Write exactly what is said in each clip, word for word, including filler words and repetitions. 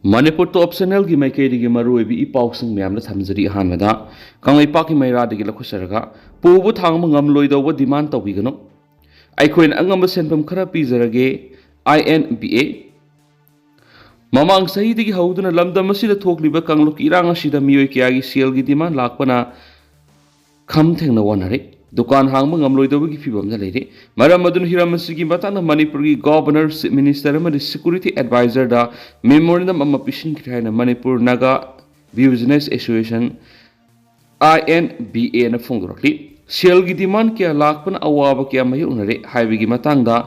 ꯃꯅꯤꯄꯨꯔ ꯇꯣꯞ ꯆꯦꯅꯦꯜꯒꯤ ꯃꯥꯏꯀꯩꯗꯒꯤ ꯃꯔꯨꯑꯣꯏꯕ ꯏ ꯄꯥꯎꯁꯤꯡ ꯃꯌꯥꯝꯗ ꯊꯝꯖꯔꯤ꯫ ꯑꯍꯥꯟꯕꯗ, ꯀꯪꯂꯩꯄꯥꯛꯀꯤ ꯃꯩꯔꯥꯗꯒꯤ ꯂꯧꯈꯠꯆꯔꯒ, ꯄꯨꯕ ꯊꯥꯡꯕ ꯉꯝꯂꯣꯏꯗꯧꯕ ꯗꯤꯃꯥꯟ ꯇꯧꯕꯤꯒꯅꯨ꯫ ꯑꯩꯈꯣꯏꯅ ꯑꯉꯝꯕ ꯁꯦꯟꯐꯝ ꯈꯔ ꯄꯤꯖꯔꯒꯦ, ꯑꯥꯏ ꯑꯦꯟ ꯕꯤ ꯑꯦ꯫ ꯃꯃꯥꯡ ꯆꯍꯤꯗꯒꯤ ꯍꯧꯗꯨꯅ ꯂꯝꯗꯝ ꯑꯁꯤꯗ ꯊꯣꯛꯂꯤꯕ ꯀꯥꯡꯂꯨꯞꯀꯤ ꯏꯔꯥꯡ ꯑꯁꯤꯗ ꯃꯤꯑꯣꯏ ꯀꯌꯥꯒꯤ ꯁꯦꯜꯒꯤ ꯗꯤꯃꯥꯟ ꯂꯥꯛꯄꯅ ꯈꯝ ꯊꯦꯡꯅ ꯋꯥꯅꯔꯦ꯫ ꯗꯨꯀꯥꯟ ꯍꯥꯡꯕ ꯉꯝꯂꯣꯏꯗꯕꯒꯤ ꯐꯤꯕꯝꯗ ꯂꯩꯔꯦ꯫ ꯃꯔꯝ ꯑꯗꯨꯅ ꯍꯤꯔꯝ ꯑꯁꯤꯒꯤ ꯃꯇꯥꯡꯗ ꯃꯅꯤꯄꯨꯔꯒꯤ ꯒꯣꯚꯔꯅꯔ, ꯆꯤꯐ ꯃꯤꯅꯤꯁꯇꯔ ꯑꯃꯗꯤ ꯁꯦꯀ꯭ꯌꯨꯔꯤꯇꯤ ꯑꯦꯗꯚꯥꯏꯖꯔꯗ ꯃꯦꯃꯣꯔꯦꯟꯗꯝ ꯑꯃ ꯄꯤꯁꯤꯟꯈ꯭ꯔꯦ ꯍꯥꯏꯅ Manipur Naga business association, I N B ꯑꯦꯅ ꯐꯣꯡꯗꯣꯔꯛꯂꯤ꯫ ꯁꯦꯜꯒꯤ ꯗꯤꯃꯥꯟ ꯀꯌꯥ ꯂꯥꯛꯄꯅ ꯑꯋꯥꯕ ꯀꯌꯥ ꯃꯥꯌꯣꯛꯅꯔꯦ ꯍꯥꯏꯕꯒꯤ ꯃꯇꯥꯡꯗ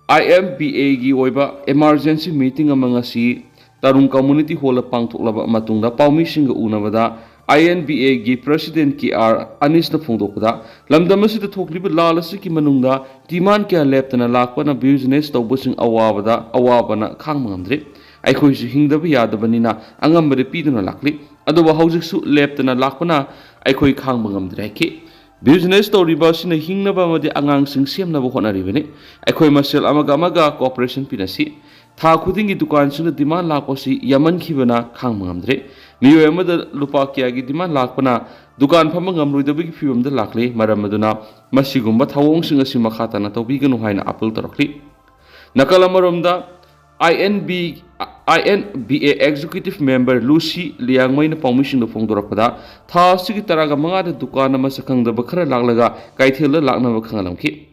ꯑꯥꯏ ꯑꯦꯟ ꯕꯤ ꯑꯦꯒꯤ ꯑꯣꯏꯕ ꯏꯃꯥꯔꯖꯦꯟꯁꯤ ꯃꯤꯇꯤꯡ ꯑꯃ ꯉꯁꯤ ꯇꯔꯨꯡ ꯀꯝꯃ꯭ꯌꯨꯅꯤꯇꯤ ꯍꯣꯜꯗ ꯄꯥꯡꯊꯣꯛꯂꯕ ꯃꯇꯨꯡꯗ ꯄꯥꯎꯃꯤꯁꯤꯡꯒ ꯎꯅꯕꯗ ꯑꯥꯏ ꯑꯦꯟ ꯕꯤ ꯑꯦꯒꯤ ꯄ꯭ꯔꯁꯤꯗꯦꯟ ꯀꯦ ꯑꯥꯔ ꯑꯅꯤꯁꯅ ꯐꯣꯡꯗꯣꯛꯄꯗ, ꯂꯝꯗꯝ ꯑꯁꯤꯗ ꯊꯣꯛꯂꯤꯕ ꯂꯥꯜ ꯑꯁꯤꯒꯤ ꯃꯅꯨꯡꯗ ꯗꯤꯃꯥꯟ ꯀꯌꯥ ꯂꯦꯞꯇꯅ ꯂꯥꯛꯄꯅ ꯕꯤꯖꯤꯅꯦꯁ ꯇꯧꯕꯁꯤꯡ ꯑꯋꯥꯕꯗ ꯑꯋꯥꯕꯅ ꯈꯥꯡꯕ ꯉꯝꯗ꯭ꯔꯦ꯫ ꯑꯩꯈꯣꯏꯁꯨ ꯍꯤꯡꯗꯕ ꯌꯥꯗꯕꯅꯤꯅ ꯑꯉꯝꯕꯗ ꯄꯤꯗꯨꯅ ꯂꯥꯛꯂꯤ꯫ ꯑꯗꯨꯕꯨ ꯍꯧꯖꯤꯛꯁꯨ ꯂꯦꯞꯇꯅ ꯂꯥꯛꯄꯅ ꯑꯩꯈꯣꯏ ꯈꯥꯡꯕ ꯉꯝꯗ꯭ꯔꯦ ꯍꯥꯏꯈꯤ꯫ ꯕꯤꯖꯤꯅꯦꯁ ꯇꯧꯔꯤꯕ ꯑꯁꯤꯅ ꯍꯤꯡꯅꯕ ꯑꯃꯗꯤ ꯑꯉꯥꯡꯁꯤꯡ ꯁꯦꯝꯅꯕ ꯍꯣꯠꯅꯔꯤꯕꯅꯤ꯫ ꯑꯩꯈꯣꯏ ꯃꯁꯦꯜ ꯑꯃꯒ ꯑꯃꯒ ꯀꯣꯑꯣꯄꯔꯦꯁꯟ ꯄꯤꯅꯁꯤ꯫ ꯊꯥ ꯈꯨꯗꯤꯡꯒꯤ ꯗꯨꯀꯥꯟꯁꯤꯡꯗ ꯗꯤꯃꯥꯟ ꯂꯥꯛꯄꯁꯤ ꯌꯥꯝꯃꯟꯈꯤꯕꯅ ꯈꯥꯡꯕ ꯉꯝꯗ꯭ꯔꯦ꯫ ꯃꯤꯑꯣꯏ ꯑꯃꯗ ꯂꯨꯄꯥ ꯀꯌꯥꯒꯤ ꯗꯤꯃꯥꯟ ꯂꯥꯛꯄꯅ ꯗꯨꯀꯥꯟ ꯐꯝꯕ ꯉꯝꯂꯣꯏꯗꯕꯒꯤ ꯐꯤꯕꯝꯗ ꯂꯥꯛꯂꯦ꯫ ꯃꯔꯝ ꯑꯗꯨꯅ ꯃꯁꯤꯒꯨꯝꯕ ꯊꯧꯑꯣꯡꯁꯤꯡ ꯑꯁꯤ ꯃꯈꯥ ꯇꯥꯅ ꯇꯧꯕꯤꯒꯅꯨ ꯍꯥꯏꯅ ꯑꯥꯄꯤꯜ ꯇꯧꯔꯛꯂꯤ꯫ ꯅꯥꯀꯜ ꯑꯃꯔꯣꯝꯗ, I N B, I N B A executive member ꯂꯨꯁꯤ ꯂꯤꯌꯥꯡꯃꯩꯅ ꯄꯥꯎꯃꯤꯁꯤꯡꯗ ꯐꯣꯡꯗꯣꯔꯛꯄꯗ, ꯊꯥ ꯑꯁꯤꯒꯤ ꯇꯔꯥꯒ ꯃꯉꯥꯗ ꯗꯨꯀꯥꯟ ꯃꯁꯛ ꯈꯪꯗꯕ ꯈꯔ ꯂꯥꯛꯂꯒ ꯀꯩꯊꯦꯜꯗ ꯂꯥꯛꯅꯕ ꯈꯪꯍꯜꯂꯝꯈꯤ꯫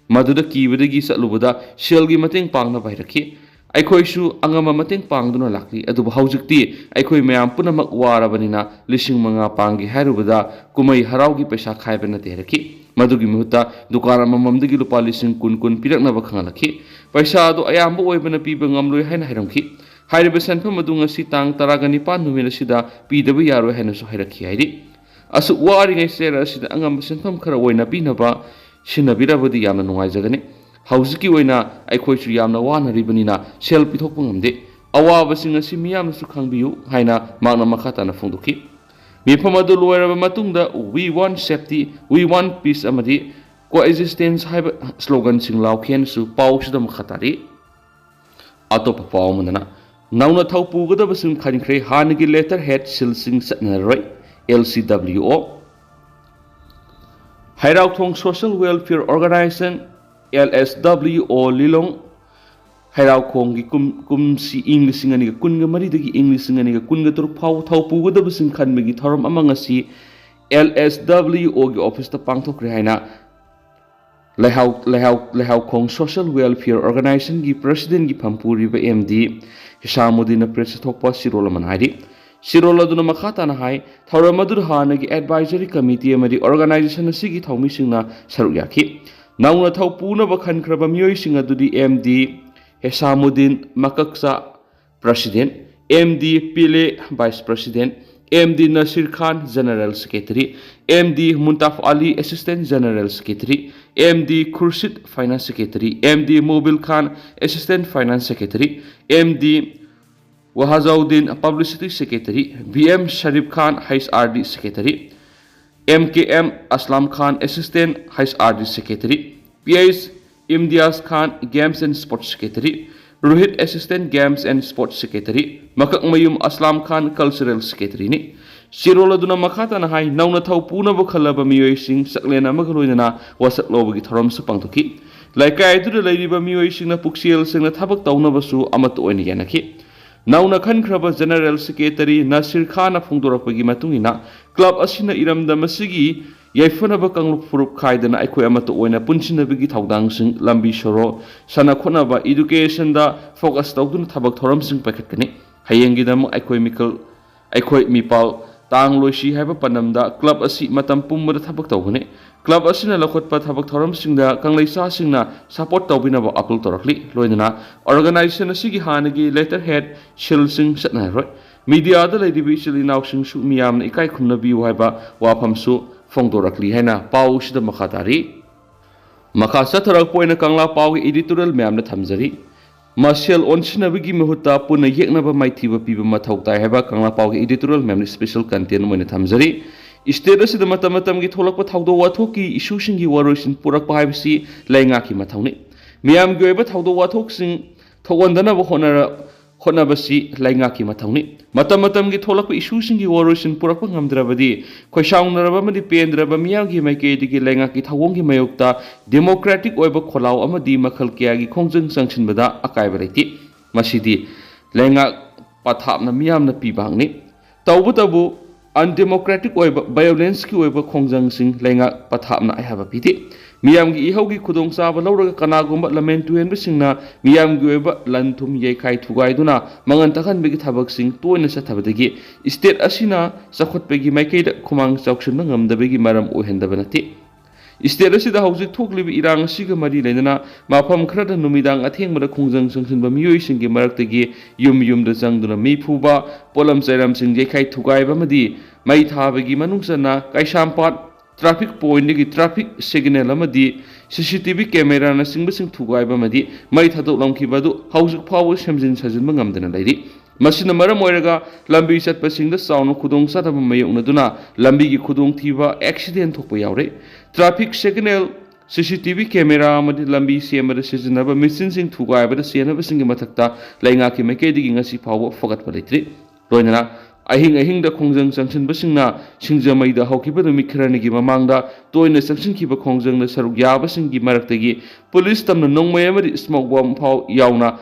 ꯃꯗꯨꯗ ꯀꯤꯕꯗꯒꯤ ꯆꯠꯂꯨꯕꯗ ꯁꯦꯜꯒꯤ ꯃꯇꯦꯡ ꯄꯥꯡꯅꯕ ꯍꯥꯏꯔꯛꯈꯤ꯫ ꯑꯩꯈꯣꯏꯁꯨ ꯑꯉꯝꯕ ꯃꯇꯦꯡ ꯄꯥꯡꯗꯨꯅ ꯂꯥꯛꯂꯤ, ꯑꯗꯨꯕꯨ ꯍꯧꯖꯤꯛꯇꯤ ꯑꯩꯈꯣꯏ ꯃꯌꯥꯝ ꯄꯨꯝꯅꯃꯛ ꯋꯥꯔꯕꯅꯤꯅ ꯂꯤꯁꯤꯡ ꯃꯉꯥ ꯄꯥꯡꯒꯦ ꯍꯥꯏꯔꯨꯕꯗ ꯀꯨꯝꯍꯩ ꯍꯔꯥꯎꯒꯤ ꯄꯩꯁꯥ ꯈꯥꯏꯕ ꯅꯠꯇꯦ ꯍꯥꯏꯔꯛꯈꯤ꯫ ꯃꯗꯨꯒꯤ ꯃꯍꯨꯠꯇ ꯗꯨꯀꯥꯟ ꯑꯃꯃꯝꯗꯒꯤ ꯂꯨꯄꯥ ꯂꯤꯁꯤꯡ ꯀꯨꯟ ꯀꯨꯟ ꯄꯤꯔꯛꯅꯕ ꯈꯪꯍꯜꯂꯛꯈꯤ꯫ ꯄꯩꯁꯥ ꯑꯗꯨ ꯑꯌꯥꯝꯕ ꯑꯣꯏꯕꯅ ꯄꯤꯕ ꯉꯝꯂꯣꯏ ꯍꯥꯏꯅ ꯍꯥꯏꯔꯝꯈꯤ꯫ ꯍꯥꯏꯔꯤꯕ ꯁꯦꯟꯐꯝ ꯑꯗꯨ ꯉꯁꯤ ꯇꯥꯡ ꯇꯔꯥꯒ ꯅꯤꯄꯥꯟ ꯅꯨꯃꯤꯠ ꯑꯁꯤꯗ ꯄꯤꯗꯕ ꯌꯥꯔꯣꯏ ꯍꯥꯏꯅꯁꯨ ꯍꯥꯏꯔꯛꯈꯤ ꯍꯥꯏꯔꯤ꯫ ꯑꯁꯨꯛ ꯋꯥꯔꯤꯉꯩ ꯆꯦꯔ ꯑꯁꯤꯗ ꯑꯉꯝꯕ ꯁꯦꯟꯐꯝ ꯈꯔ ꯑꯣꯏꯅ ꯄꯤꯅꯕ ꯁꯤꯟꯅꯕꯤꯔꯕꯗꯤ ꯌꯥꯝꯅ ꯅꯨꯡꯉꯥꯏꯖꯒꯅꯤ꯫ ꯍꯧꯖꯤꯛꯀꯤ ꯑꯣꯏꯅ ꯑꯩꯈꯣꯏꯁꯨ ꯌꯥꯝꯅ ꯋꯥꯅꯔꯤꯕꯅꯤꯅ ꯁꯦꯜ ꯄꯤꯊꯣꯛꯄ ꯉꯝꯗꯦ꯫ ꯑꯋꯥꯕꯁꯤꯡ ꯑꯁꯤ ꯃꯤꯌꯥꯝꯅꯁꯨ ꯈꯪꯕꯤꯌꯨ ꯍꯥꯏꯅ ꯃꯍꯥꯛꯅ ꯃꯈꯥ ꯇꯥꯅ ꯐꯣꯡꯗꯣꯛꯈꯤ꯫ ꯃꯤꯐꯝ ꯑꯗꯨ ꯂꯣꯏꯔꯕ ꯃꯇꯨꯡꯗ "We want safety, we want peace" ꯑꯃꯗꯤ "Coexistence" ꯍꯥꯏꯕ ꯁ꯭ꯂꯣꯒꯟꯁꯤꯡ ꯂꯥꯎꯈꯤ ꯍꯥꯏꯅꯁꯨ ꯄꯥꯎꯁꯤꯗ ꯃꯈꯥ ꯇꯥꯔꯤ꯫ ꯑꯇꯣꯞꯄ ꯄꯥꯎ ꯑꯃꯗꯅ, ꯅꯧꯅ ꯊꯧ ꯄꯨꯒꯗꯕꯁꯤꯡ ꯈꯟꯈ꯭ꯔꯦ, ꯍꯥꯟꯅꯒꯤ ꯂꯦꯇꯔ ꯍꯦꯠ ꯁꯤꯜꯁꯤꯡ ꯆꯠꯅꯔꯔꯣꯏ꯫ ꯑꯦꯜ ꯁꯤ ꯗꯕ꯭ꯂꯤꯎ ꯑꯣ꯫ ꯍꯩꯔꯥꯎꯈꯣꯡ ꯁꯣꯁꯦꯜ ꯋꯦꯜꯐꯤꯌꯔ ꯑꯣꯔꯒꯅꯥꯏꯖꯦꯁꯟ, ꯑꯦꯜ ꯑꯦꯁ ꯗꯕ꯭ꯂꯤꯎ ꯑꯣ, ꯂꯤꯂꯣꯡ ꯍꯩꯔꯥꯎꯈꯣꯡꯒꯤ ꯀꯨꯝ ꯀꯨꯝꯁꯤ ꯏꯪ ꯂꯤꯁꯤꯡ ꯑꯅꯤꯒ ꯀꯨꯟꯒ ꯃꯔꯤꯗꯒꯤ ꯏꯪ ꯂꯤꯁꯤꯡ ꯑꯅꯤꯒ ꯀꯨꯟꯒ ꯇꯔꯨꯛ ꯐꯥꯎ ꯊꯧ ꯄꯨꯒꯗꯕꯁꯤꯡ ꯈꯟꯕꯒꯤ ꯊꯧꯔꯝ ꯑꯃ ꯉꯁꯤ ꯑꯦꯜ ꯑꯦꯁ ꯗꯕ꯭ꯂꯤꯎ ꯑꯣꯒꯤ ꯑꯣꯐꯤꯁꯇ ꯄꯥꯡꯊꯣꯛꯈ꯭ꯔꯦ ꯍꯥꯏꯅ ꯂꯩꯍꯥꯎ ꯂꯩꯍꯥꯎ ꯂꯩꯍꯥꯎꯈꯣꯡ ꯁꯣꯁꯦꯜ ꯋꯦꯜꯐꯤꯌꯔ ꯑꯣꯔꯒꯅꯥꯏꯖꯦꯁꯟꯒꯤ ꯄ꯭ꯔꯁꯤꯗꯦꯟꯒꯤ ꯐꯝ ꯄꯨꯔꯤꯕ ꯑꯦꯝ ꯗꯤ ꯍꯤꯁꯥꯃꯨꯗꯤꯟꯅ ꯄ꯭ꯔꯦꯁꯇ ꯊꯣꯛꯄ ꯆꯦꯔꯣꯜ ꯑꯃꯅ ꯍꯥꯏꯔꯤ꯫ ꯆꯦꯔꯣꯜ ꯑꯗꯨꯅ ꯃꯈꯥ ꯇꯥꯅ ꯍꯥꯏ, ꯊꯧꯔꯝ ꯑꯗꯨꯗ ꯍꯥꯟꯅꯒꯤ ꯑꯦꯗꯚꯥꯏꯖꯔꯤ ꯀꯃꯤꯇꯤ ꯑꯃꯗꯤ ꯑꯣꯔꯒꯅꯥꯏꯖꯦꯁꯟ ꯑꯁꯤꯒꯤ ꯊꯧꯃꯤꯁꯤꯡꯅ ꯁꯔꯨꯛ ꯌꯥꯈꯤ꯫ ꯅꯧꯅ ꯊꯧ ꯄꯨꯅꯕ ꯈꯟꯈ꯭ꯔꯕ ꯃꯤꯑꯣꯏꯁꯤꯡ ꯑꯗꯨꯗꯤ ꯑꯦꯝ ꯗꯤ ꯍꯦꯁꯥꯃꯨꯗꯤꯟ ꯃꯀꯛꯆꯥ, ꯄ꯭ꯔꯁꯤꯗꯦꯟ, ꯑꯦꯝ ꯗꯤ ꯄꯤꯂꯦ, vice president, M D Nasir Khan, general secretary, M D ꯃꯨꯟꯇꯥꯐ Ali, assistant general secretary, M D Khurshid, finance secretary, M D ꯃꯣꯕꯤꯜ Khan, assistant finance secretary, M D Wahajuddin, publicity secretary, B M Sharif Khan, H R D secretary, M K M Aslam Khan, assistant H R D secretary, P H Imtiyaz Khan, games and sports secretary, Rohit, assistant games and sports secretary, ꯃꯀꯛꯃꯌꯨꯝ ꯑꯁꯂꯝ ꯈꯥꯟ, cultural ꯁꯦꯀ꯭ꯔꯦꯇꯔꯤꯅꯤ꯫ ꯆꯦꯔꯣꯜ ꯑꯗꯨꯅ ꯃꯈꯥ ꯇꯥꯅ ꯍꯥꯏ, ꯅꯧꯅ ꯊꯧ ꯄꯨꯅꯕ ꯈꯜꯂꯕ ꯃꯤꯑꯣꯏꯁꯤꯡ ꯆꯥꯛꯂꯦꯟ ꯑꯃꯒ ꯂꯣꯏꯅꯅ ꯋꯥꯁꯛ ꯂꯧꯕꯒꯤ ꯊꯧꯔꯝꯁꯨ ꯄꯥꯡꯊꯣꯛꯈꯤ꯫ ꯂꯩꯀꯥꯏ ꯑꯗꯨꯗ ꯂꯩꯔꯤꯕ ꯃꯤꯑꯣꯏꯁꯤꯡꯅ ꯄꯨꯛꯆꯦꯜ ꯁꯦꯡꯅ ꯊꯕꯛ ꯇꯧꯅꯕꯁꯨ ꯑꯃꯠꯇ ꯑꯣꯏꯅ ꯌꯥꯅꯈꯤ꯫ ꯅꯧꯅ ꯈꯟꯈ꯭ꯔꯕ ꯖꯦꯅꯔꯦꯜ ꯁꯦꯀ꯭ꯔꯦꯇꯔꯤ ꯅꯁꯤꯔ ꯈꯥꯟꯅ ꯐꯣꯡꯗꯣꯔꯛꯄꯒꯤ ꯃꯇꯨꯡ ꯏꯟꯅ, ꯀ꯭ꯂꯕ ꯑꯁꯤꯅ ꯏꯔꯝꯗꯝ ꯑꯁꯤꯒꯤ ꯌꯥꯏꯐꯅꯕ ꯀꯥꯡꯂꯨꯞ ꯐꯨꯔꯨꯞ ꯈꯥꯏꯗꯅ ꯑꯩꯈꯣꯏ ꯑꯃꯠꯇ ꯑꯣꯏꯅ ꯄꯨꯟꯁꯤꯟꯅꯕꯒꯤ ꯊꯧꯗꯥꯡꯁꯤꯡ, ꯂꯝꯕꯤ ꯁꯣꯔꯣꯛ, ꯁꯥꯟꯅ ꯈꯣꯠꯅꯕ, ꯏꯗꯨꯀꯦꯁꯟꯗ ꯐꯣꯀꯁ ꯇꯧꯗꯨꯅ ꯊꯕꯛ ꯊꯧꯔꯝꯁꯤꯡ ꯄꯥꯏꯈꯠꯀꯅꯤ꯫ ꯍꯌꯦꯡꯒꯤꯗꯃꯛ ꯑꯩꯈꯣꯏ ꯃꯤꯈꯜ, ꯑꯩꯈꯣꯏ ꯃꯤꯄꯥꯜ ꯇꯥꯡ ꯂꯣꯏꯁꯤ ꯍꯥꯏꯕ ꯄꯥꯟꯗꯝꯗ ꯀ꯭ꯂꯕ ꯑꯁꯤ ꯃꯇꯝ ꯄꯨꯝꯕꯗ ꯊꯕꯛ ꯇꯧꯒꯅꯤ꯫ ꯀ꯭ꯂꯕ ꯑꯁꯤꯅ ꯂꯧꯈꯠꯄ ꯊꯕꯛ ꯊꯧꯔꯝꯁꯤꯡꯗ ꯀꯪꯂꯩꯁꯥꯁꯤꯡꯅ ꯁꯄꯣꯔꯠ ꯇꯧꯕꯤꯅꯕ ꯑꯄꯤꯜ ꯇꯧꯔꯛꯂꯤ꯫ ꯂꯣꯏꯅꯅ ꯑꯣꯔꯒꯅꯥꯏꯖꯦꯁꯟ ꯑꯁꯤꯒꯤ ꯍꯥꯟꯅꯒꯤ ꯂꯦꯇꯔ ꯍꯦꯠ ꯁꯤꯜꯁꯤꯡ ꯆꯠꯅꯔꯣꯏ꯫ ꯃꯤꯗꯤꯌꯥꯗ ꯂꯩꯔꯤꯕ ꯏꯆꯤꯜ ꯏꯅꯥꯎꯁꯤꯡꯁꯨ ꯃꯤꯌꯥꯝꯅ ꯏꯀꯥꯏ ꯈꯨꯝꯅꯕꯤꯌꯨ ꯍꯥꯏꯕ ꯋꯥꯐꯝꯁꯨ ꯐꯣꯡꯗꯣꯔꯛꯂꯤ ꯍꯥꯏꯅ ꯄꯥꯎ ꯑꯁꯤꯗ ꯃꯈꯥ ꯇꯥꯔꯤ꯫ ꯃꯈꯥ ꯆꯠꯊꯔꯛꯄ ꯑꯣꯏꯅ ꯀꯪꯂꯥ ꯄꯥꯎꯒꯤ ꯏꯗꯤꯇꯣꯔꯤꯌꯦꯜ ꯃꯌꯥꯝꯗ ꯊꯝꯖꯔꯤ꯫ ꯃꯁꯦꯜ ꯑꯣꯟꯁꯤꯟꯅꯕꯒꯤ ꯃꯍꯨꯠꯇ ꯄꯨꯟꯅ ꯌꯦꯛꯅꯕ ꯃꯥꯏꯊꯤꯕ ꯄꯤꯕ ꯃꯊꯧ ꯇꯥꯏ ꯍꯥꯏꯕ ꯀꯪꯂꯥ ꯄꯥꯎꯒꯤ ꯏꯗꯤꯇꯣꯔꯤꯌꯦꯜ ꯃꯌꯥꯝꯅ ꯁ꯭ꯄꯦꯁꯦꯜ ꯀꯟꯇꯦꯟ ꯑꯣꯏꯅ ꯊꯝꯖꯔꯤ꯫ ꯁ꯭ꯇꯦꯠ ꯑꯁꯤꯗ ꯃꯇꯝ ꯃꯇꯝꯒꯤ ꯊꯣꯛꯂꯛꯄ ꯊꯧꯗꯣꯛ ꯋꯥꯊꯣꯛꯀꯤ ꯏꯁꯨꯁꯤꯡꯒꯤ ꯋꯥꯔꯣꯏꯁꯤꯟ ꯄꯨꯔꯛꯄ ꯍꯥꯏꯕꯁꯤ ꯂꯩꯉꯥꯛꯀꯤ ꯃꯊꯧꯅꯤ꯫ ꯃꯤꯌꯥꯝꯒꯤ ꯑꯣꯏꯕ ꯊꯧꯗꯣꯛ ꯋꯥꯊꯣꯛꯁꯤꯡ ꯊꯣꯛꯍꯟꯗꯅꯕ ꯍꯣꯠꯅꯔ-, ꯍꯣꯠꯅꯕꯁꯤ ꯂꯩꯉꯥꯛꯀꯤ ꯃꯊꯧꯅꯤ꯫ ꯃꯇꯝ ꯃꯇꯝꯒꯤ ꯊꯣꯛꯂꯛꯄ ꯏꯁꯨꯁꯤꯡꯒꯤ ꯋꯥꯔꯣꯏꯁꯤꯟ ꯄꯨꯔꯛꯄ ꯉꯝꯗ꯭ꯔꯕꯗꯤ, ꯈꯣꯏꯁꯥꯎꯅꯔꯕ ꯑꯃꯗꯤ ꯄꯦꯟꯗ꯭ꯔꯕ ꯃꯤꯌꯥꯝꯒꯤ ꯃꯥꯏꯀꯩꯗꯒꯤ ꯂꯩꯉꯥꯛꯀꯤ ꯊꯧꯑꯣꯡꯒꯤ ꯃꯥꯌꯣꯛꯇ ꯗꯦꯃꯣꯀ꯭ꯔꯦꯇꯤꯛ ꯑꯣꯏꯕ ꯈꯣꯜꯂꯥꯎ ꯑꯃꯗꯤ ꯃꯈꯜ ꯀꯌꯥꯒꯤ ꯈꯣꯡꯖꯪ ꯆꯪꯁꯤꯟꯕꯗ ꯑꯀꯥꯏꯕ ꯂꯩꯇꯦ꯫ ꯃꯁꯤꯗꯤ ꯂꯩꯉꯥꯛ ꯄꯊꯥꯞꯅ ꯃꯤꯌꯥꯝꯅ ꯄꯤꯕ ꯍꯛꯅꯤ꯫ ꯇꯧꯕꯇꯕꯨ, ꯑꯟꯗꯦꯃꯣꯀ꯭ꯔꯦꯇꯤꯛ ꯑꯣꯏꯕ ꯚꯥꯏꯑꯣꯂꯦꯟꯁꯀꯤ ꯑꯣꯏꯕ ꯈꯣꯡꯖꯪꯁꯤꯡ ꯂꯩꯉꯥꯛ ꯄꯊꯥꯞꯅ ꯑꯌꯥꯕ ꯄꯤꯗꯦ꯫ ꯃꯤꯌꯥꯝꯒꯤ ꯏꯍꯧꯒꯤ ꯈꯨꯗꯣꯡꯆꯥꯕ ꯂꯧꯔꯒ ꯀꯅꯥꯒꯨꯝꯕ ꯂꯝꯍꯦꯟ ꯇꯨꯍꯦꯟꯕꯁꯤꯡꯅ ꯃꯤꯌꯥꯝꯒꯤ ꯑꯣꯏꯕ ꯂꯟ ꯊꯨꯝ ꯌꯩꯈꯥꯏ ꯊꯨꯒꯥꯏꯗꯨꯅ ꯃꯉꯟ ꯇꯥꯍꯟꯕꯒꯤ ꯊꯕꯛꯁꯤꯡ ꯇꯣꯏꯅ ꯆꯠꯊꯕꯗꯒꯤ ꯁ꯭ꯇꯦꯠ ꯑꯁꯤꯅ ꯆꯥꯎꯈꯠꯄꯒꯤ ꯃꯥꯏꯀꯩꯗ ꯈꯨꯃꯥꯡ ꯆꯥꯎꯁꯤꯟꯕ ꯉꯝꯗꯕꯒꯤ ꯃꯔꯝ ꯑꯣꯏꯍꯟꯗꯕ ꯅꯠꯇꯦ꯫ ꯁ꯭ꯇꯦꯠ ꯑꯁꯤꯗ ꯍꯧꯖꯤꯛ ꯊꯣꯛꯂꯤꯕ ꯏꯔꯥꯡ ꯑꯁꯤꯒ ꯃꯔꯤ ꯂꯩꯅꯅ ꯃꯐꯝ ꯈꯔꯗ ꯅꯨꯃꯤꯗꯥꯡ ꯑꯊꯦꯡꯕꯗ ꯈꯣꯡꯖꯪ ꯆꯪꯁꯤꯟꯕ ꯃꯤꯑꯣꯏꯁꯤꯡꯒꯤ ꯃꯔꯛꯇꯒꯤ ꯌꯨꯝ ꯌꯨꯝꯗ ꯆꯪꯗꯨꯅ ꯃꯤ ꯐꯨꯕ, ꯄꯣꯠꯂꯝ ꯆꯩꯔꯝꯁꯤꯡ ꯌꯩꯈꯥꯏ ꯊꯨꯒꯥꯏꯕ ꯑꯃꯗꯤ ꯃꯩ ꯊꯥꯕꯒꯤ ꯃꯅꯨꯡ ꯆꯟꯅ ꯀꯩꯁꯥꯝꯄꯥꯠ ꯇ꯭ꯔꯥꯐꯤꯛ ꯄꯣꯏꯟꯠꯇꯒꯤ ꯇ꯭ꯔꯥꯐꯤꯛ ꯁꯤꯒꯅꯦꯜ ꯑꯃꯗꯤ ꯁꯤ ꯁꯤ ꯇꯤ ꯚꯤ ꯀꯦꯃꯦꯔꯥꯅꯆꯤꯡꯕꯁꯤꯡ ꯊꯨꯒꯥꯏꯕ ꯑꯃꯗꯤ ꯃꯩ ꯊꯥꯗꯣꯛꯂꯝꯈꯤꯕ ꯑꯗꯨ ꯍꯧꯖꯤꯛ ꯐꯥꯎꯕ ꯁꯦꯝꯖꯤꯟ ꯁꯥꯖꯤꯟꯕ ꯉꯝꯗꯅ ꯂꯩꯔꯤ꯫ ꯃꯁꯤꯅ ꯃꯔꯝ ꯑꯣꯏꯔꯒ ꯂꯝꯕꯤ ꯆꯠꯄꯁꯤꯡꯗ ꯆꯥꯎꯅ ꯈꯨꯗꯣꯡꯆꯥꯗꯕ ꯃꯥꯌꯣꯛꯅꯗꯨꯅ ꯂꯝꯕꯤꯒꯤ ꯈꯨꯗꯣꯡꯊꯤꯕ, ꯑꯦꯛꯁꯤꯗꯦꯟ ꯊꯣꯛꯄ ꯌꯥꯎꯔꯦ꯫ ꯇ꯭ꯔꯥꯐꯤꯛ ꯁꯤꯒꯅꯦꯜ, ꯁꯤ ꯁꯤ ꯇꯤ ꯚꯤ ꯀꯦꯃꯦꯔꯥ ꯑꯃꯗꯤ ꯂꯝꯕꯤ ꯁꯦꯝꯕꯗ ꯁꯤꯖꯤꯟꯅꯕ ꯃꯦꯆꯤꯟꯁꯤꯡ ꯊꯨꯒꯥꯏꯕꯗ ꯆꯦꯟꯅꯕꯁꯤꯡꯒꯤ ꯃꯊꯛꯇ ꯂꯩꯉꯥꯛꯀꯤ ꯃꯥꯏꯀꯩꯗꯒꯤ ꯉꯁꯤ ꯐꯥꯎꯕ ꯐꯒꯠꯄ ꯂꯩꯇ꯭ꯔꯤ꯫ ꯂꯣꯏꯅꯅ ꯑꯍꯤꯡ ꯑꯍꯤꯡꯗ ꯈꯣꯡꯖꯪ ꯆꯪꯁꯤꯟꯕꯁꯤꯡꯅ ꯁꯤꯡꯖꯃꯩꯗ ꯍꯧꯈꯤꯕ ꯅꯨꯃꯤꯠ ꯈꯔꯅꯤꯒꯤ ꯃꯃꯥꯡꯗ ꯇꯣꯏꯅ ꯆꯪꯁꯤꯟꯈꯤꯕ ꯈꯣꯡꯖꯪꯗ ꯁꯔꯨꯛ ꯌꯥꯕꯁꯤꯡꯒꯤ ꯃꯔꯛꯇꯒꯤ ꯄꯨꯂꯤꯁ ꯇꯝꯅ ꯅꯣꯡꯃꯩ ꯑꯃꯗꯤ ꯁ꯭ꯃꯣꯛ ꯕꯣꯝ ꯐꯥꯎ ꯌꯥꯎꯅ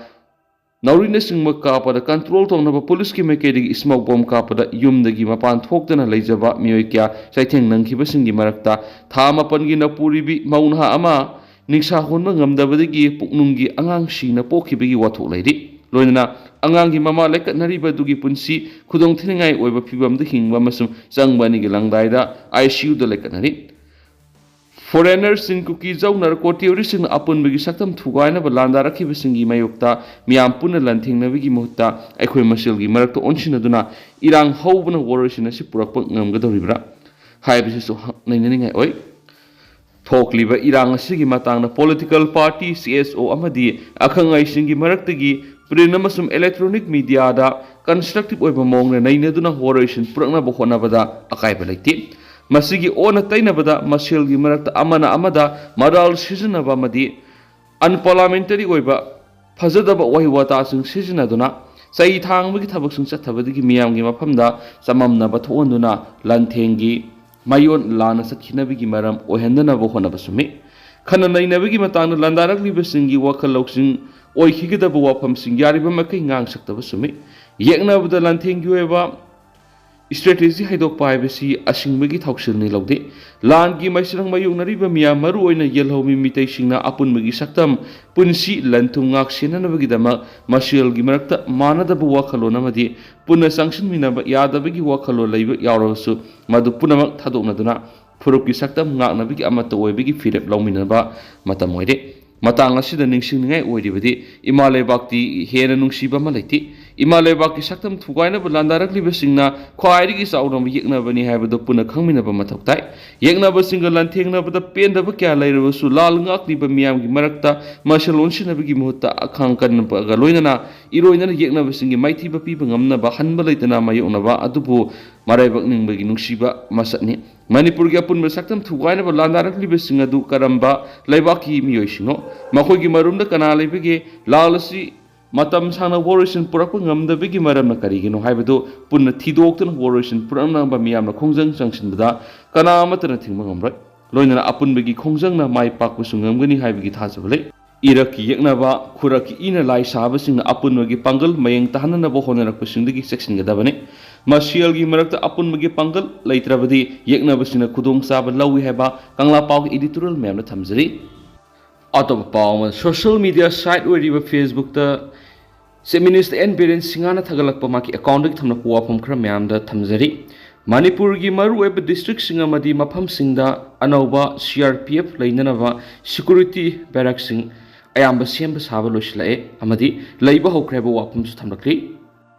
ꯅꯥꯎꯔꯤꯅꯆꯤꯡꯕ ꯀꯥꯞꯄꯗ ꯀꯟꯇ꯭ꯔꯣꯜ ꯇꯧꯅꯕ ꯄꯨꯂꯤꯁꯀꯤ ꯃꯥꯏꯀꯩꯗꯒꯤ ꯁ꯭ꯃꯣꯛ ꯕꯣꯝ ꯀꯥꯞꯄꯗ ꯌꯨꯝꯗꯒꯤ ꯃꯄꯥꯟ ꯊꯣꯛꯇꯅ ꯂꯩꯖꯕ ꯃꯤꯑꯣꯏ ꯀꯌꯥ ꯆꯩꯊꯦꯡ ꯅꯪꯈꯤꯕꯁꯤꯡꯒꯤ ꯃꯔꯛꯇ ꯊꯥ ꯃꯥꯄꯟꯒꯤ ꯅꯄꯨꯔꯤꯕꯤ ꯃꯧ ꯅꯍꯥ ꯑꯃ, ꯅꯤꯡꯁꯥ ꯍꯣꯟꯕ ꯉꯝꯗꯕꯗꯒꯤ ꯄꯨꯛꯅꯨꯡꯒꯤ ꯑꯉꯥꯡ ꯁꯤꯅ ꯄꯣꯛꯈꯤꯕꯒꯤ ꯋꯥꯊꯣꯛ ꯂꯩꯔꯤ꯫ ꯂꯣꯏꯅꯅ ꯑꯉꯥꯡꯒꯤ ꯃꯃꯥ ꯂꯥꯏꯀꯠꯅꯔꯤꯕ ꯑꯗꯨꯒꯤ ꯄꯨꯟꯁꯤ ꯈꯨꯗꯣꯡ ꯊꯤꯅꯤꯡꯉꯥꯏ ꯑꯣꯏꯕ ꯐꯤꯕꯝꯗ ꯍꯤꯡꯕ ꯑꯃꯁꯨꯡ ꯆꯪꯕ ꯑꯅꯤꯒꯤ ꯂꯪꯗꯥꯏꯗ ꯑꯥꯏ ꯁꯤ ꯌꯨꯗ ꯂꯩꯀꯠꯅꯔꯤ꯫ ꯐꯣꯔꯦꯅꯔꯁꯤꯡ, ꯀꯨꯀꯤ ꯖꯧ ꯅꯥꯔꯀꯣ ꯇꯦꯔꯣꯔꯤꯁꯁꯤꯡꯅ ꯑꯄꯨꯟꯕꯒꯤ ꯁꯛꯇꯝ ꯊꯨꯒꯥꯏꯅꯕ ꯂꯥꯟꯗꯥꯔꯛꯈꯤꯕꯁꯤꯡꯒꯤ ꯃꯥꯌꯣꯛꯇ ꯃꯤꯌꯥꯝ ꯄꯨꯟꯅ ꯂꯥꯟꯊꯦꯡꯅꯕꯒꯤ ꯃꯍꯨꯠꯇ ꯑꯩꯈꯣꯏ ꯃꯁꯦꯜꯒꯤ ꯃꯔꯛꯇ ꯑꯣꯟꯁꯤꯟꯅꯗꯨꯅ ꯏꯔꯥꯡ ꯍꯧꯕꯅ ꯋꯥꯔꯣꯏꯁꯤꯟ ꯑꯁꯤ ꯄꯨꯔꯛꯄ ꯉꯝꯒꯗꯧꯔꯤꯕ꯭ꯔꯥ ꯍꯥꯏꯕꯁꯤꯁꯨ ꯅꯩꯅꯅꯤꯡꯉꯥꯏ ꯑꯣꯏ꯫ ꯊꯣꯛꯂꯤꯕ ꯏꯔꯥꯡ ꯑꯁꯤꯒꯤ ꯃꯇꯥꯡꯗ ꯄꯣꯂꯤꯇꯤꯀꯦꯜ ꯄꯥꯔꯇꯤ, ꯁꯤ ꯑꯦꯁ ꯑꯣ ꯑꯃꯗꯤ ꯑꯈꯪ ꯑꯍꯩꯁꯤꯡꯒꯤ ꯃꯔꯛꯇꯒꯤ ꯄ꯭ꯔꯤꯟꯠ ꯑꯃꯁꯨꯡ ꯏꯂꯦꯛꯇ꯭ꯔꯣꯅꯤꯛ ꯃꯤꯗꯤꯌꯥꯗ ꯀꯟꯁꯇ꯭ꯔꯛꯇꯤꯚ ꯑꯣꯏꯕ ꯃꯑꯣꯡꯗ ꯅꯩꯅꯗꯨꯅ ꯋꯥꯔꯣꯏꯁꯤꯟ ꯄꯨꯔꯛꯅꯕ ꯍꯣꯠꯅꯕꯗ ꯑꯀꯥꯏꯕ ꯂꯩꯇꯦ꯫ ꯃꯁꯤꯒꯤ ꯑꯣꯟꯅ ꯇꯩꯅꯕꯗ ꯃꯁꯦꯜꯒꯤ ꯃꯔꯛꯇ ꯑꯃꯅ ꯑꯃꯗ ꯃꯔꯥꯜ ꯁꯤꯖꯤꯟꯅꯕ ꯑꯃꯗꯤ ꯑꯟꯄꯥꯔꯂꯤꯌꯥꯃꯦꯟꯇꯔꯤ ꯑꯣꯏꯕ ꯐꯖꯗꯕ ꯋꯥꯍꯩ ꯋꯥꯇꯥꯁꯤꯡ ꯁꯤꯖꯤꯟꯅꯗꯨꯅ ꯆꯩ ꯊꯥꯡꯕꯒꯤ ꯊꯕꯛꯁꯤꯡ ꯆꯠꯊꯕꯗꯒꯤ ꯃꯤꯌꯥꯝꯒꯤ ꯃꯐꯝꯗ ꯆꯃꯝꯅꯕ ꯊꯣꯛꯍꯟꯗꯨꯅ ꯂꯥꯟꯊꯦꯡꯒꯤ ꯃꯥꯏꯌꯣꯟ ꯂꯥꯟꯅ ꯆꯠꯈꯤꯅꯕꯒꯤ ꯃꯔꯝ ꯑꯣꯏꯍꯟꯗꯅꯕ ꯍꯣꯠꯅꯕ ꯆꯨꯝꯃꯤ꯫ ꯈꯟꯅ ꯅꯩꯅꯕꯒꯤ ꯃꯇꯥꯡꯗ ꯂꯥꯟꯗꯥꯔꯛꯂꯤꯕꯁꯤꯡꯒꯤ ꯋꯥꯈꯜ ꯂꯧꯁꯤꯡ ꯑꯣꯏꯈꯤꯒꯗꯕ ꯋꯥꯐꯝꯁꯤꯡ ꯌꯥꯔꯤꯕ ꯃꯈꯩ ꯉꯥꯡꯁꯛꯇꯕ ꯆꯨꯝꯃꯤ꯫ ꯌꯦꯛꯅꯕꯗ ꯂꯥꯟꯊꯦꯡꯒꯤ ꯑꯣꯏꯕ ꯏꯁꯇ꯭ꯔꯦꯇꯦꯖꯤ ꯍꯩꯗꯣꯛꯄ ꯍꯥꯏꯕꯁꯤ ꯑꯁꯤꯡꯕꯒꯤ ꯊꯧꯁꯤꯜꯅꯤ ꯂꯧꯗꯦ꯫ ꯂꯥꯟꯒꯤ ꯃꯩꯁꯤꯔꯪ ꯃꯥꯌꯣꯛꯅꯔꯤꯕ ꯃꯤꯌꯥꯝ, ꯃꯔꯨꯑꯣꯏꯅ ꯌꯦꯜꯍꯧꯃꯤ ꯃꯤꯇꯩꯁꯤꯡꯅ ꯑꯄꯨꯟꯕꯒꯤ ꯁꯛꯇꯝ, ꯄꯨꯟꯁꯤ, ꯂꯟ-ꯊꯨꯝ ꯉꯥꯛ ꯁꯦꯟꯅꯅꯕꯒꯤꯗꯃꯛ ꯃꯁꯦꯜꯒꯤ ꯃꯔꯛꯇ ꯃꯥꯟꯅꯗꯕ ꯋꯥꯈꯜꯂꯣꯟ ꯑꯃꯗꯤ ꯄꯨꯟꯅ ꯆꯪꯁꯤꯟꯃꯤꯟꯅꯕ ꯌꯥꯗꯕꯒꯤ ꯋꯥꯈꯜꯂꯣꯟ ꯂꯩꯕ ꯌꯥꯎꯔꯕꯁꯨ, ꯃꯗꯨ ꯄꯨꯝꯅꯃꯛ ꯊꯥꯗꯣꯛꯅꯗꯨꯅ ꯐꯨꯔꯨꯞꯀꯤ ꯁꯛꯇꯝ ꯉꯥꯛꯅꯕꯒꯤ ꯑꯃꯠꯇ ꯑꯣꯏꯕꯒꯤ ꯐꯤꯔꯦꯞ ꯂꯧꯃꯤꯟꯅꯕ ꯃꯇꯝ ꯑꯣꯏꯔꯦ꯫ ꯃꯇꯥꯡ ꯑꯁꯤꯗ ꯅꯤꯡꯁꯤꯡꯅꯤꯡꯉꯥꯏ ꯑꯣꯏꯔꯤꯕꯗꯤ, ꯏꯃꯥ ꯂꯩꯕꯥꯛꯇꯤ ꯍꯦꯟꯅ ꯅꯨꯡꯁꯤꯕ ꯑꯃ ꯂꯩꯇꯦ꯫ ꯏꯃꯥ ꯂꯩꯕꯥꯛꯀꯤ ꯁꯛꯇꯝ ꯊꯨꯒꯥꯏꯅꯕ ꯂꯥꯟꯗꯥꯔꯛꯂꯤꯕꯁꯤꯡꯅ ꯈ꯭ꯋꯥꯏꯗꯒꯤ ꯆꯥꯎꯔꯕ ꯌꯦꯛꯅꯕꯅꯤ ꯍꯥꯏꯕꯗꯨ ꯄꯨꯟꯅ ꯈꯪꯃꯤꯟꯅꯕ ꯃꯊꯧ ꯇꯥꯏ꯫ ꯌꯦꯛꯅꯕꯁꯤꯡꯒ ꯂꯥꯟꯊꯦꯡꯅꯕꯗ ꯄꯦꯟꯗꯕ ꯀꯌꯥ ꯂꯩꯔꯕꯁꯨ, ꯂꯥꯜ ꯉꯥꯛꯂꯤꯕ ꯃꯤꯌꯥꯝꯒꯤ ꯃꯔꯛꯇ ꯃꯁꯦꯜ ꯑꯣꯟꯁꯤꯟꯅꯕꯒꯤ ꯃꯍꯨꯠꯇ ꯑꯈꯥꯡ ꯀꯟꯕꯒ ꯂꯣꯏꯅꯅ ꯏꯔꯣꯏꯅꯅ ꯌꯦꯛꯅꯕꯁꯤꯡꯒꯤ ꯃꯥꯏꯊꯤꯕ ꯄꯤꯕ ꯉꯝꯅꯕ ꯍꯟꯕ ꯂꯩꯇꯅ ꯃꯥꯌꯣꯛꯅꯕ ꯑꯗꯨꯕꯨ ꯃꯔꯥꯏꯕꯛ ꯅꯤꯡꯕꯒꯤ ꯅꯨꯡꯁꯤꯕ ꯃꯁꯛꯅꯤ꯫ ꯃꯅꯤꯄꯨꯔꯒꯤ ꯑꯄꯨꯟꯕ ꯁꯛꯇꯝ ꯊꯨꯒꯥꯏꯅꯕ ꯂꯥꯟꯗꯥꯔꯛꯂꯤꯕꯁꯤꯡ ꯑꯗꯨ ꯀꯔꯝꯕ ꯂꯩꯕꯥꯛꯀꯤ ꯃꯤꯑꯣꯏꯁꯤꯡꯅꯣ? ꯃꯈꯣꯏꯒꯤ ꯃꯔꯨꯝꯗ ꯀꯅꯥ ꯂꯩꯕꯒꯦ? ꯂꯥꯜ ꯑꯁꯤ ꯃꯇꯝ ꯁꯥꯡꯅ ꯋꯥꯔꯣꯏꯁꯤꯟ ꯄꯨꯔꯛꯄ ꯉꯝꯗꯕꯒꯤ ꯃꯔꯝꯅ ꯀꯔꯤꯒꯤꯅꯣ ꯍꯥꯏꯕꯗꯨ ꯄꯨꯟꯅ ꯊꯤꯗꯣꯛꯇꯨꯅ ꯋꯥꯔꯣꯏꯁꯤꯟ ꯄꯨꯔꯛꯅꯕ ꯃꯤꯌꯥꯝꯅ ꯈꯣꯡꯖꯪ ꯆꯪꯁꯤꯟꯕꯗ ꯀꯅꯥ ꯑꯃꯠꯇꯅ ꯊꯤꯡꯕ ꯉꯝꯂꯣꯏ꯫ ꯂꯣꯏꯅꯅ ꯑꯄꯨꯟꯕꯒꯤ ꯈꯣꯡꯖꯪꯅ ꯃꯥꯏ ꯄꯥꯛꯄꯁꯨ ꯉꯝꯒꯅꯤ ꯍꯥꯏꯕꯒꯤ ꯊꯥꯖꯕ ꯂꯩ꯫ ꯏꯔꯛꯀꯤ ꯌꯦꯛꯅꯕ, ꯈꯨꯔꯛꯀꯤ ꯏꯅ ꯂꯥꯏ ꯁꯥꯕꯁꯤꯡꯅ ꯑꯄꯨꯟꯕꯒꯤ ꯄꯥꯡꯒꯜ ꯃꯌꯦꯡ ꯇꯥꯍꯟꯅꯅꯕ ꯍꯣꯠꯅꯔꯛꯄꯁꯤꯡꯗꯒꯤ ꯆꯦꯛꯁꯤꯟꯒꯗꯕꯅꯤ꯫ ꯃꯁꯦꯜꯒꯤ ꯃꯔꯛꯇ ꯑꯄꯨꯟꯕꯒꯤ ꯄꯥꯡꯒꯜ ꯂꯩꯇ꯭ꯔꯕꯗꯤ ꯌꯦꯛꯅꯕꯁꯤꯡꯅ ꯈꯨꯗꯣꯡꯆꯥꯕ ꯂꯧꯏ ꯍꯥꯏꯕ ꯀꯪꯂꯥ ꯄꯥꯎꯒꯤ editorial ꯃꯌꯥꯝꯅ ꯊꯝꯖꯔꯤ꯫ ꯑꯇꯣꯞꯄ ꯄꯥꯎ ꯑꯃ, social media site ꯑꯣꯏꯔꯤꯕ Facebookꯇ Chief Minister ꯑꯦꯟ ꯕꯤꯔꯦꯟ ꯁꯤꯡꯍꯅ ꯊꯥꯒꯠꯂꯛꯄ ꯃꯍꯥꯛꯀꯤ accountꯗꯒꯤ ꯊꯝꯂꯛꯄ ꯋꯥꯐꯝ ꯈꯔ ꯃꯌꯥꯝꯗ ꯊꯝꯖꯔꯤ꯫ ꯃꯅꯤꯄꯨꯔꯒꯤ ꯃꯔꯨꯑꯣꯏꯕ districtꯁꯤꯡ ꯑꯃꯗꯤ ꯃꯐꯝꯁꯤꯡꯗ ꯑꯅꯧꯕ C R P F ꯂꯩꯅꯅꯕ security barrackꯁꯤꯡ ꯑꯌꯥꯝꯕ ꯁꯦꯝꯕ ꯁꯥꯕ ꯂꯣꯏꯁꯤꯜꯂꯛꯑꯦ ꯑꯃꯗꯤ ꯂꯩꯕ ꯍꯧꯈ꯭ꯔꯦ ꯍꯥꯏꯕ ꯋꯥꯐꯝꯁꯨ ꯊꯝꯂꯛꯂꯤ꯫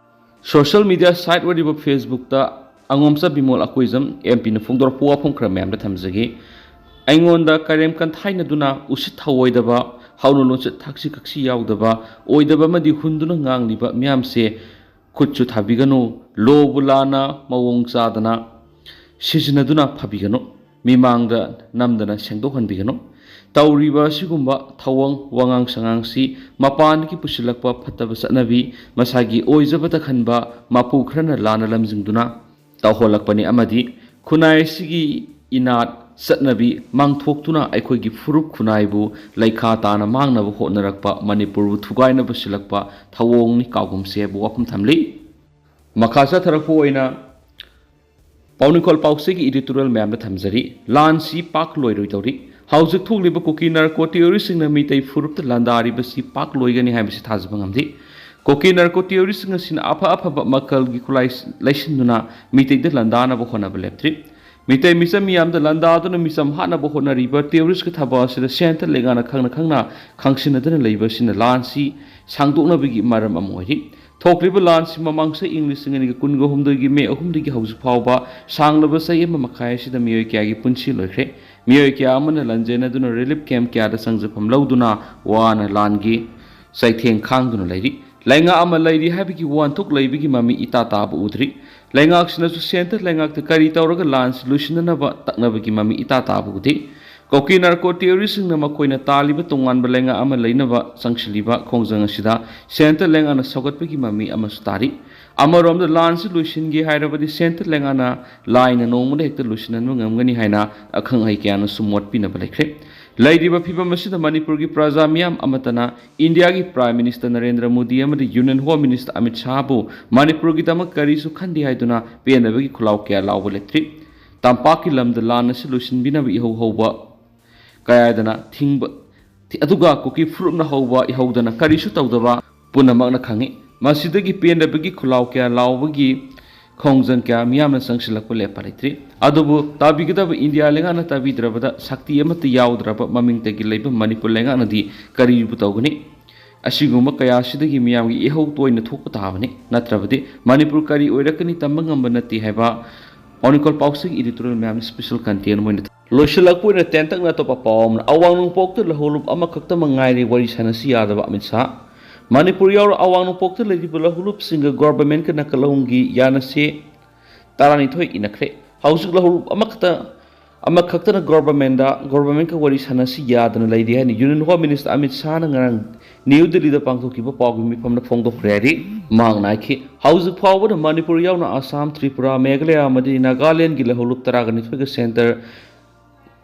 Social media site ꯑꯣꯏꯔꯤꯕ Facebookꯇ ꯑꯉꯣꯝꯆꯥ ꯕꯤꯃꯣꯜ ꯑꯀꯣꯏꯖꯝ, M Pꯅ ꯐꯣꯡꯗꯣꯔꯛꯄ ꯋꯥꯐꯝ ꯈꯔ ꯃꯌꯥꯝꯗ ꯊꯝꯖꯒꯦ꯫ ꯑꯩꯉꯣꯟꯗ ꯀꯔꯦꯝ ꯀꯟꯊꯥꯏꯅꯗꯨꯅ, ꯎꯁꯤꯠ ꯊꯑꯣꯏꯗꯕ, ꯍꯧꯅ ꯂꯣꯟꯆꯠ ꯊꯛꯁꯤ ꯈꯛꯁꯤ ꯌꯥꯎꯗꯕ, ꯑꯣꯏꯗꯕ ꯑꯃꯗꯤ ꯍꯨꯟꯗꯨꯅ ꯉꯥꯡꯂꯤꯕ ꯃꯤꯌꯥꯝꯁꯦ ꯈꯨꯠꯁꯨ ꯊꯥꯕꯤꯒꯅꯨ, ꯂꯣꯕꯨ ꯂꯥꯟꯅ ꯃꯑꯣꯡ ꯆꯥꯗꯅ ꯁꯤꯖꯤꯟꯅꯗꯨꯅ ꯐꯥꯕꯤꯒꯅꯨ, ꯃꯤꯃꯥꯡꯗ ꯅꯝꯗꯅ ꯁꯦꯡꯗꯣꯛꯍꯟꯕꯤꯒꯅꯨ꯫ ꯇꯧꯔꯤꯕ ꯑꯁꯤꯒꯨꯝꯕ ꯊꯧꯑꯣꯡ ꯋꯥꯉꯥꯡ ꯁꯉꯥꯡꯁꯤ ꯃꯄꯥꯟꯗꯒꯤ ꯄꯨꯁꯤꯜꯂꯛꯄ ꯐꯠꯇꯕ ꯆꯠꯅꯕꯤ, ꯃꯁꯥꯒꯤ ꯑꯣꯏꯖꯕꯇ ꯈꯟꯕ ꯃꯄꯨ ꯈꯔꯅ ꯂꯥꯟꯅ ꯂꯝꯖꯤꯡꯗꯨꯅ ꯇꯧꯍꯜꯂꯛꯄꯅꯤ ꯑꯃꯗꯤ ꯈꯨꯟꯅꯥꯏ ꯑꯁꯤꯒꯤ ꯏꯅꯥꯠ ꯆꯠꯅꯕꯤ ꯃꯥꯡꯊꯣꯛꯇꯨꯅ ꯑꯩꯈꯣꯏꯒꯤ ꯐꯨꯔꯨꯞ ꯈꯨꯟꯅꯥꯏꯕꯨ ꯂꯩꯈꯥ ꯇꯥꯅ ꯃꯥꯡꯅꯕ ꯍꯣꯠꯅꯔꯛꯄ, ꯃꯅꯤꯄꯨꯔꯕꯨ ꯊꯨꯒꯥꯏꯅꯕ ꯁꯤꯜꯂꯛꯄ ꯊꯧꯑꯣꯡꯅꯤ ꯀꯥꯎꯒꯨꯝꯁꯦ ꯍꯥꯏꯕ ꯋꯥꯐꯝ ꯊꯝꯂꯤ꯫ ꯃꯈꯥ ꯆꯠꯊꯔꯛꯄ ꯑꯣꯏꯅ ꯄꯥꯎꯅꯤꯡꯈꯣꯜ ꯄꯥꯎꯆꯦꯒꯤ editorial ꯃꯌꯥꯝꯗ ꯊꯝꯖꯔꯤ꯫ ꯂꯥꯟꯁꯤ ꯄꯥꯛ ꯂꯣꯏꯔꯣꯏꯗꯧꯔꯤ꯫ ꯍꯧꯖꯤꯛ ꯊꯣꯛꯂꯤꯕ ꯀꯨꯀꯤ ꯅꯥꯔꯀꯣ ꯇꯦꯔꯣꯔꯤꯁꯁꯤꯡꯅ ꯃꯤꯇꯩ ꯐꯨꯔꯨꯞꯇ ꯂꯥꯟꯗꯥꯔꯤꯕꯁꯤ ꯄꯥꯛ ꯂꯣꯏꯒꯅꯤ ꯍꯥꯏꯕꯁꯤ ꯊꯥꯖꯕ ꯉꯝꯗꯦ꯫ ꯀꯨꯀꯤ ꯅꯥꯔꯀꯣ ꯇꯦꯔꯣꯔꯤꯁꯁꯤꯡ ꯑꯁꯤꯅ ꯑꯐ ꯑꯐꯕ ꯃꯈꯜꯒꯤ ꯈꯨꯠꯂꯥꯏ ꯂꯩꯁꯤꯟꯗꯨꯅ ꯃꯤꯇꯩꯗ ꯂꯥꯟꯗꯥꯅꯕ ꯍꯣꯠꯅꯕ ꯂꯦꯞꯇ꯭ꯔꯤ꯫ ꯃꯤꯇꯩ ꯃꯤꯆꯝ ꯃꯤꯌꯥꯝꯗ ꯂꯥꯟꯗꯥꯗꯨꯅ ꯃꯤꯆꯝ ꯍꯥꯠꯅꯕ ꯍꯣꯠꯅꯔꯤꯕ ꯇꯦꯔꯣꯔꯤꯁꯀꯤ ꯊꯕꯛ ꯑꯁꯤꯗ ꯁꯦꯟꯇꯔ ꯂꯩꯉꯥꯛꯅ ꯈꯪꯅ ꯈꯪꯅ ꯈꯪꯁꯤꯟꯅꯗꯨꯅ ꯂꯩꯕ ꯑꯁꯤꯅ ꯂꯥꯟꯁꯤ ꯁꯥꯡꯗꯣꯛꯅꯕꯒꯤ ꯃꯔꯝ ꯑꯃ ꯑꯣꯏꯔꯤ꯫ ꯊꯣꯛꯂꯤꯕ ꯂꯥꯟꯁꯤ ꯃꯃꯥꯡ ꯆꯍꯤ ꯏꯪ ꯂꯤꯁꯤꯡ ꯑꯅꯤꯒ ꯀꯨꯟꯒ ꯍꯨꯝꯗꯣꯏꯒꯤ ꯃꯦ ꯑꯍꯨꯝꯗꯒꯤ ꯍꯧꯖꯤꯛ ꯐꯥꯎꯕ ꯁꯥꯡꯂꯕ ꯆꯍꯤ ꯑꯃ ꯃꯈꯥꯏ ꯑꯁꯤꯗ ꯃꯤꯑꯣꯏ ꯀꯌꯥꯒꯤ ꯄꯨꯟꯁꯤ ꯂꯣꯏꯈ꯭ꯔꯦ꯫ ꯃꯤꯑꯣꯏ ꯀꯌꯥ ꯑꯃꯅ ꯂꯥꯟꯖꯦꯟꯅꯗꯨꯅ relief camp ꯀꯌꯥꯗ ꯆꯪꯖꯐꯝ ꯂꯧꯗꯨꯅ ꯋꯥꯅ ꯂꯥꯟꯒꯤ ꯆꯩꯊꯦꯡ ꯈꯥꯡꯗꯨꯅ ꯂꯩꯔꯤ꯫ ꯂꯩꯉꯥꯛ ꯑꯃ ꯂꯩꯔꯤ ꯍꯥꯏꯕꯒꯤ ꯋꯥꯍꯟꯊꯣꯛ ꯂꯩꯕꯒꯤ ꯃꯃꯤ ꯏꯇꯥ ꯇꯥꯕ ꯎꯗ꯭ꯔꯤ꯫ ꯂꯩꯉꯥꯛꯁꯤꯅꯁꯨ ꯁꯦꯟꯇꯔ ꯂꯩꯉꯥꯛꯇ ꯀꯔꯤ ꯇꯧꯔꯒ ꯂꯥꯟꯁꯤ ꯂꯣꯏꯁꯤꯟꯅꯅꯕ ꯇꯛꯅꯕꯒꯤ ꯃꯃꯤ ꯏꯇꯥ ꯇꯥꯕ ꯎꯗꯦ꯫ ꯀꯨꯀꯤ ꯅꯥꯔꯀꯣ ꯇꯦꯔꯣꯔꯤꯁꯁꯤꯡꯅ ꯃꯈꯣꯏꯅ ꯇꯥꯜꯂꯤꯕ ꯇꯣꯉꯥꯟꯕ ꯂꯩꯉꯥꯛ ꯑꯃ ꯂꯩꯅꯕ ꯆꯪꯁꯤꯜꯂꯤꯕ ꯈꯣꯡꯖꯪ ꯑꯁꯤꯗ ꯁꯦꯟꯇꯔ ꯂꯩꯉꯥꯛꯅ ꯁꯧꯒꯠꯄꯒꯤ ꯃꯃꯤ ꯑꯃꯁꯨ ꯇꯥꯔꯤ꯫ ꯑꯃꯔꯣꯝꯗ ꯂꯥꯟꯁꯤ ꯂꯣꯏꯁꯤꯟꯒꯦ ꯍꯥꯏꯔꯕꯗꯤ ꯁꯦꯟꯇꯔ ꯂꯩꯉꯥꯛꯅ ꯂꯥꯏꯅ ꯅꯣꯡꯃꯗ ꯍꯦꯛꯇ ꯂꯣꯏꯁꯤꯟꯍꯟꯕ ꯉꯝꯒꯅꯤ ꯍꯥꯏꯅ ꯑꯈꯪ ꯑꯍꯩ ꯀꯌꯥꯅꯁꯨ ꯃꯣꯠ ꯄꯤꯅꯕ ꯂꯩꯈ꯭ꯔꯦ꯫ ꯂꯩꯔꯤꯕ ꯐꯤꯕꯝ ꯑꯁꯤꯗ ꯃꯅꯤꯄꯨꯔꯒꯤ ꯄ꯭ꯔꯖꯥ ꯃꯤꯌꯥꯝ ꯑꯃꯠꯇꯅ ꯏꯟꯗꯤꯌꯥꯒꯤ Prime Minister ꯅꯔꯦꯟꯗ꯭ꯔ ꯃꯣꯗꯤ ꯑꯃꯗꯤ Union Home Minister ꯑꯃꯤꯠ ꯁꯥꯍꯕꯨ ꯃꯅꯤꯄꯨꯔꯒꯤꯗꯃꯛ ꯀꯔꯤꯁꯨ ꯈꯟꯗꯦ ꯍꯥꯏꯗꯨꯅ ꯄꯦꯟꯗꯕꯒꯤ ꯈꯨꯜꯂꯥꯎ ꯀꯌꯥ ꯂꯥꯎꯕ ꯂꯦꯞꯇ꯭ꯔꯤ꯫ ꯇꯝꯄꯥꯛꯀꯤ ꯂꯝꯗ ꯂꯥꯟ ꯑꯁꯤ ꯂꯣꯏꯁꯤꯟꯕꯤꯅꯕ ꯏꯍꯧ ꯍꯧꯕ ꯀꯌꯥꯗꯅ ꯊꯤꯡꯕ, ꯑꯗꯨꯒ ꯀꯨꯀꯤ ꯐꯨꯔꯨꯞꯅ ꯍꯧꯕ ꯏꯍꯧꯗꯅ ꯀꯔꯤꯁꯨ ꯇꯧꯗꯕ ꯄꯨꯝꯅꯃꯛꯅ ꯈꯪꯏ꯫ ꯃꯁꯤꯗꯒꯤ ꯄꯦꯟꯗꯕꯒꯤ ꯈꯨꯜꯂꯥꯎ ꯀꯌꯥ ꯂꯥꯎꯕꯒꯤ ꯈꯣꯡꯖꯪ ꯀꯌꯥ ꯃꯤꯌꯥꯝꯅ ꯆꯪꯁꯤꯜꯂꯛꯄ ꯂꯦꯞꯄ ꯂꯩꯇ꯭ꯔꯤ꯫ ꯑꯗꯨꯕꯨ ꯇꯥꯕꯤꯒꯗꯕ ꯏꯟꯗꯤꯌꯥ ꯂꯩꯉꯥꯛꯅ ꯇꯥꯕꯤꯗ꯭ꯔꯕꯗ ꯁꯛꯇꯤ ꯑꯃꯠꯇ ꯌꯥꯎꯗ꯭ꯔꯕ ꯃꯃꯤꯡꯇꯒꯤ ꯂꯩꯕ ꯃꯅꯤꯄꯨꯔ ꯂꯩꯉꯥꯛꯅꯗꯤ ꯀꯔꯤꯕꯨ ꯇꯧꯒꯅꯤ? ꯑꯁꯤꯒꯨꯝꯕ ꯀꯌꯥ ꯑꯁꯤꯗꯒꯤ ꯃꯤꯌꯥꯝꯒꯤ ꯏꯍꯧ ꯇꯣꯏꯅ ꯊꯣꯛꯄ ꯇꯥꯕꯅꯤ꯫ ꯅꯠꯇ꯭ꯔꯕꯗꯤ ꯃꯅꯤꯄꯨꯔ ꯀꯔꯤ ꯑꯣꯏꯔꯛꯀꯅꯤ ꯇꯝꯕ ꯉꯝꯕ ꯅꯠꯇꯦ ꯍꯥꯏꯕ ꯄꯥꯎꯅꯤꯡꯈꯣꯜ ꯄꯥꯎꯆꯦꯒꯤ editorial ꯃꯌꯥꯝꯅ special content ꯑꯣꯏꯅ ꯊꯝ-, ꯂꯣꯏꯁꯤꯜꯂꯛꯄ ꯑꯣꯏꯅ ꯇꯦꯟꯇꯛꯅ ꯑꯇꯣꯞꯄ ꯄꯥꯎ ꯑꯃꯅ, ꯑꯋꯥꯡ ꯅꯣꯡꯄꯣꯛꯇ ꯂꯧꯍꯧꯂꯨꯞ ꯑꯃꯈꯛꯇꯃꯛ ꯉꯥꯏꯔꯦ ꯋꯥꯔꯤ ꯁꯥꯟꯅꯁꯤ ꯌꯥꯗꯕ ꯑꯃꯤꯠ ꯁꯥꯍ꯫ ꯃꯅꯤꯄꯨꯔ ꯌꯥꯎꯔ ꯑꯋꯥꯡ ꯅꯣꯡꯄꯣꯛꯇ ꯂꯩꯔꯤꯕ ꯂꯧꯍꯧꯂꯨꯞꯁꯤꯡꯒ governmentꯀ ꯅꯥꯀꯜꯍꯨꯝꯒꯤ ꯌꯥꯅꯁꯦ ꯇꯔꯥꯅꯤꯊꯣꯏ ꯏꯅꯈ꯭ꯔꯦ꯫ ꯍꯧꯖꯤꯛ ꯂꯧꯍꯧꯂꯨꯞ ꯑꯃꯈꯛꯇ ꯑꯃꯈꯛꯇꯅ ꯒꯣꯚꯔꯟꯃꯦꯟꯗ ꯒꯣꯚꯔꯟꯃꯦꯟꯀ ꯋꯥꯔꯤ ꯁꯥꯟꯅꯁꯤ ꯌꯥꯗꯅ ꯂꯩꯔꯤ ꯍꯥꯏꯅ ꯌꯨꯅꯤꯌꯟ ꯍꯣꯝ ꯃꯤꯅꯤꯁꯇꯔ ꯑꯃꯤꯠ ꯁꯥꯍꯅ ꯉꯔꯥꯡ ꯅ꯭ꯌꯨ ꯗꯤꯜꯂꯤꯗ ꯄꯥꯡꯊꯣꯛꯈꯤꯕ ꯄꯥꯎꯒꯤ ꯃꯤꯐꯝꯗ ꯐꯣꯡꯗꯣꯛꯈ꯭ꯔꯦ ꯍꯥꯏꯔꯤ꯫ ꯃꯍꯥꯛꯅ ꯍꯥꯏꯈꯤ, ꯍꯧꯖꯤꯛ ꯐꯥꯎꯕꯗ ꯃꯅꯤꯄꯨꯔ ꯌꯥꯎꯅ ꯑꯁꯥꯝ, ꯇ꯭ꯔꯤꯄꯨꯔꯥ, ꯃꯦꯘꯥꯂꯌꯥ ꯑꯃꯗꯤ ꯅꯥꯒꯥꯂꯦꯟꯒꯤ ꯂꯧꯍꯧꯂꯨꯞ ꯇꯔꯥꯒ ꯅꯤꯊꯣꯏꯒ ꯁꯦꯟꯇꯔ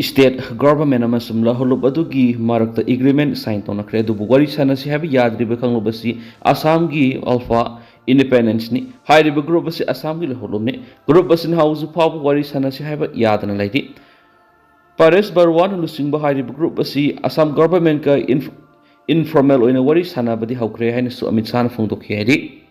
ꯁ꯭ꯇꯦꯠ ꯒꯣꯚꯔꯟꯃꯦꯟ ꯑꯃꯁꯨꯡ ꯂꯧꯍꯧꯂꯨꯞ ꯑꯗꯨꯒꯤ ꯃꯔꯛꯇ ꯑꯦꯒ꯭ꯔꯤꯃꯦꯟ ꯁꯥꯏꯟ ꯇꯧꯅꯈ꯭ꯔꯦ꯫ ꯑꯗꯨꯕꯨ ꯋꯥꯔꯤ ꯁꯥꯟꯅꯁꯤ ꯍꯥꯏꯕ ꯌꯥꯗ꯭ꯔꯤꯕ ꯀꯥꯡꯂꯨꯞ ꯑꯁꯤ ꯑꯁꯥꯝꯒꯤ ꯑꯜꯐꯥ ꯏꯟꯗꯤꯄꯦꯟꯗꯦꯟꯁꯅꯤ꯫ ꯍꯥꯏꯔꯤꯕ ꯒ꯭ꯔꯨꯞ ꯑꯁꯤ ꯑꯁꯥꯝꯒꯤ ꯂꯧꯍꯧꯂꯨꯞꯅꯤ꯫ ꯒ꯭ꯔꯨꯞ ꯑꯁꯤꯅ ꯍꯧꯖꯤꯛ ꯐꯥꯎꯕ ꯋꯥꯔꯤ ꯁꯥꯟꯅꯁꯤ ꯍꯥꯏꯕ ꯌꯥꯗꯅ ꯂꯩꯔꯤ꯫ ꯄꯔꯦꯁ ꯕꯔꯨꯋꯥꯅ ꯂꯨꯆꯤꯡꯕ ꯍꯥꯏꯔꯤꯕ ꯒ꯭ꯔꯨꯞ ꯑꯁꯤ ꯑꯁꯥꯝ ꯒꯣꯚꯔꯟꯃꯦꯟꯀ ꯏꯟꯐ-, ꯏꯟꯐꯣꯔꯃꯦꯜ ꯑꯣꯏꯅ ꯋꯥꯔꯤ ꯁꯥꯟꯅꯕꯗꯤ ꯍꯧꯈ꯭ꯔꯦ ꯍꯥꯏꯅꯁꯨ ꯑꯃꯤꯠ ꯁꯥꯍꯅ ꯐꯣꯡꯗꯣꯛꯈꯤ ꯍꯥꯏꯔꯤ꯫